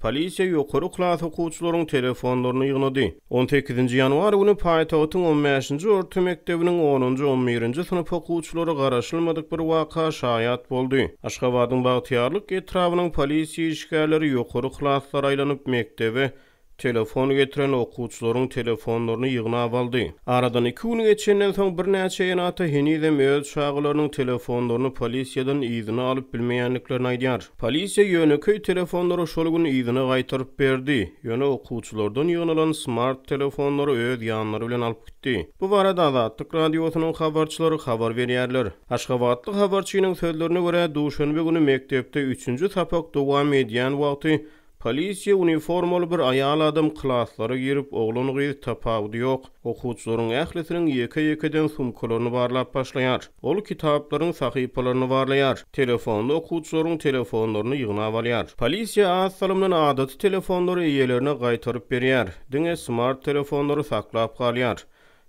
Polisiýa ýokary klas okuwçylaryň telefonlaryny ýygnady. On sekizinji ýanwar güni paýtagtyň on bäşinji orta mekdebiniň onunjy, on birinji synp okuwçylary garaşylmadyk bir waka şaýat boldy. Aşgabadyň Bagtyýarlyk etrabynyň polisiýa işgärleri ýokary klaslara aýlanyp, mekdebe Telefon getiren okuwçylaryň telefonlaryny ýygnap aldy. Aradan iki gün geçenden soň birnäçe ene-ata henizem öz çagalarynyň telefonlaryny polisiýadan yzyna alyp bilmeýändiklerini aýdýar. Polisiýa ýönekeý telefonlary şol gün yzyna gaýtaryp berdi, ýöne okuwçylardan ýygnalan smart telefonlary öz ýanlary bilen alyp gitdi. Bu barada Azatlyk Radiosynyň habarçylary habar berýärler. Aşgabatly habarçynyň sözlerine görä, duşenbe güni mekdepde üçünji sapak dowam edýän wagty Polisiýa uniformaly bir aýal adam klaslara girip, oglan-gyz tapawudy ýok, okuwçylaryň ählisiniň ýeke-ýekeden sumkalaryny barlap başlaýar. Ol kitaplaryň sahypalaryny barlaýar, telefonly okuwçylaryň telefonlaryny ýygnap alýar. Polisiýa az salymdan adaty telefonlary eýelerine gaýtaryp berýär, diňe smart telefonlary saklap galýar.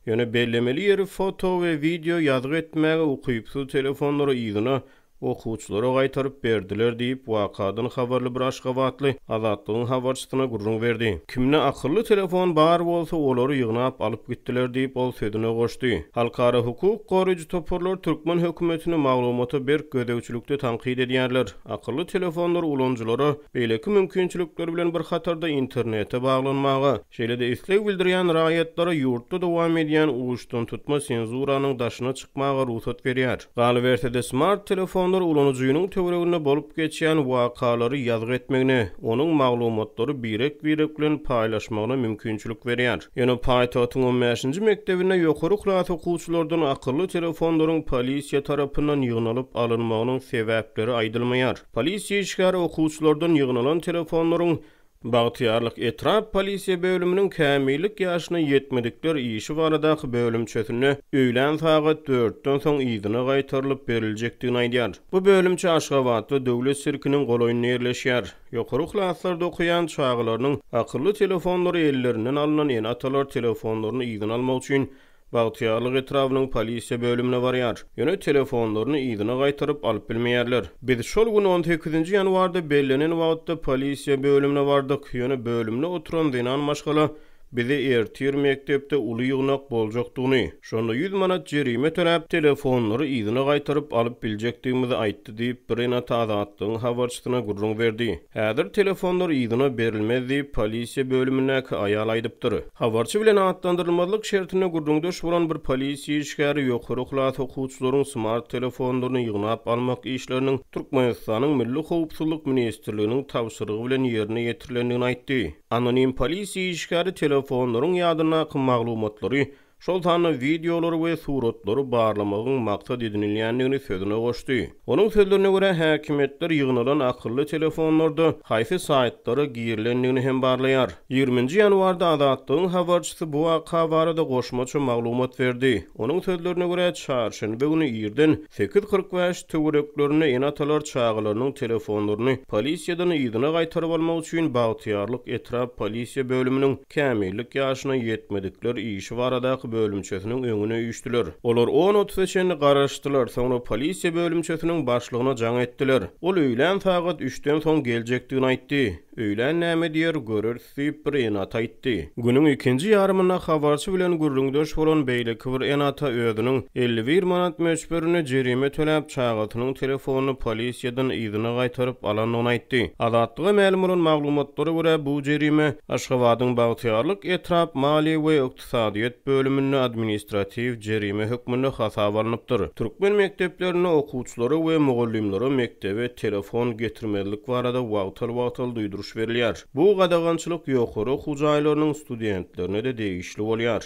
Ýöne bellemeli ýeri foto we wideo ýazgy etmäge ukypsyz telefonlary yzyna okuwçylara gaýtaryp berdiler diýip, wakadan habarly bir aşgabatly Azatlygyň habarçysyna gürrüň berdi. Kimde akylly telefon bar bolsa, olary ýygnap alyp gitdiler diýip, ol sözüne goşdy. Halkara hukuk goraýjy toparlar türkmen hökümetini maglumata berk gözegçilikde tankyt edýärler. Akylly telefonlar ulanyjylara beýleki mümkinçilikler bilen bir hatarda internete baglanmaga, Şeýle-de isleg bildirýän raýatlara ýurtda dowam edýän uçdantutma senzuranyň daşyna çykmaga rugsat berýär. Galyberse-de, smart telefonlar ulanyjynyň töwereginde bolup geçýän wakalary ýazgy etmegine, onuň maglumatlary birek-birek bilen paýlaşmagyna mümkinçilik berýär. Ýöne paýtagtyň on bäşinji mekdebinde ýokary klas okuwçylardan akylly telefonlaryň polisiýa tarapyndan ýygnalyp alynmagynyň sebäpleri aýdylmaýar. Polisiýa işgäri okuwçylardan ýygnalan telefonlaryň Bagtyýarlyk etrap polisiýa bölüminiň kämillik ýaşyna ýetmedikler işi baradaky bölümçesinde öýlän sagat dörtden soň yzyna gaýtarylyp beriljekdigini aýdýar. Bu bölümçe Aşgabatda Döwlet sirkiniň golaýynda ýerleşýär. Ýokary klaslarda okaýan çagalarynyň akylly telefonlary ellerinden alnan ene-atalar telefonlaryny yzyna almak üçin Bagtyýarlyk etrabynyň polisiýa bölümine barýar. Ýöne telefonlaryny yzyna gaýtaryp alyp bilmeýärler. Biz şol gün on sekizinji ýanwarda bellenen wagtda polisiýa bölümine bardyk. Ýöne bölümde oturan zenan maşgala bize ertir mekdepde uly ýygnak boljakdygyny, şonda 100 manat jerime töläp, telefonlary yzyna gaýtaryp alyp biljekdigimizi aýtdy diýip, bir ene-ata Azatlygyň habarçysyna gürrüň berdi. Häzir telefonlar yzyna berilmez diýip, polisiýa bölümindäki aýal aýdypdyr. Habarçy bilen atlandyrylmazlyk şertinde gürrüňdeş bolan bir polisiýa işgäri ýokary klas okuwçylaryň smart telefonlaryny ýygnap almak işleriniň Türkmenistanyň Milli howpsuzlyk ministrliginiň tabşyrygy bilen ýerine ýetirilendigini aýtdy. Anonim polisiýa işgäri telefonlaryň ýadyndaky maglumatlary şol sanda wideolary we suratlary barlamagyň maksat edinilýändigini sözüne goşdy. Onuň sözlerine görä, häkimiýetler ýygnalan akylly telefonlarda haýsy saýtlara girilendigini hem barlaýar. Ýigriminji ýanwarda Azatlygyň habarçysy bu waka barada goşmaça maglumat berdi. Onuň sözlerine görä, çarşenbe güni irden 8:45 töwereklerinde ene-atalar çagalarynyň telefonlaryny polisiýadan yzyna gaýtaryp almak üçin Bagtyýarlyk etrap polisiýa bölüminiň kämillik ýaşyna ýetmedikler işi baradaky bölümçesiniň öňüne üýşdüler. Olar on otuza çenli garaşdylar, soňra polisiýa bölümçesiniň başlygyna jaň etdiler. Ol öýlän sagat üçden soň geljekdigini aýtdy. Öýlän näme diýer, göreris diýip, bir ene-ata aýtdy. Günüň ikinji ýarymynda habarçy bilen gürrüňdeş bolan beýleki bir ene-ata özüniň 51 manat möçberinde jerime töläp, çagasynyň telefonyny polisiýadan yzyna gaýtaryp alandygyny aýtdy. Azatlyga mälim bolan maglumatlara görä, bu jerime Aşgabadyň Bagtyýarlyk etrap maliýe we ykdysadyýet bölüminde administratiw jerime hökmünde hasaba alnypdyr. Türkmen mekdeplerinde okuwçylara we mugallymlara mekdebe telefon getirmezlik barada wagtal-wagtal duýduryş berilýär. Bu gadagançylyk ýokary okuw jaýlarynyň studentlerine-de degişli bolýar.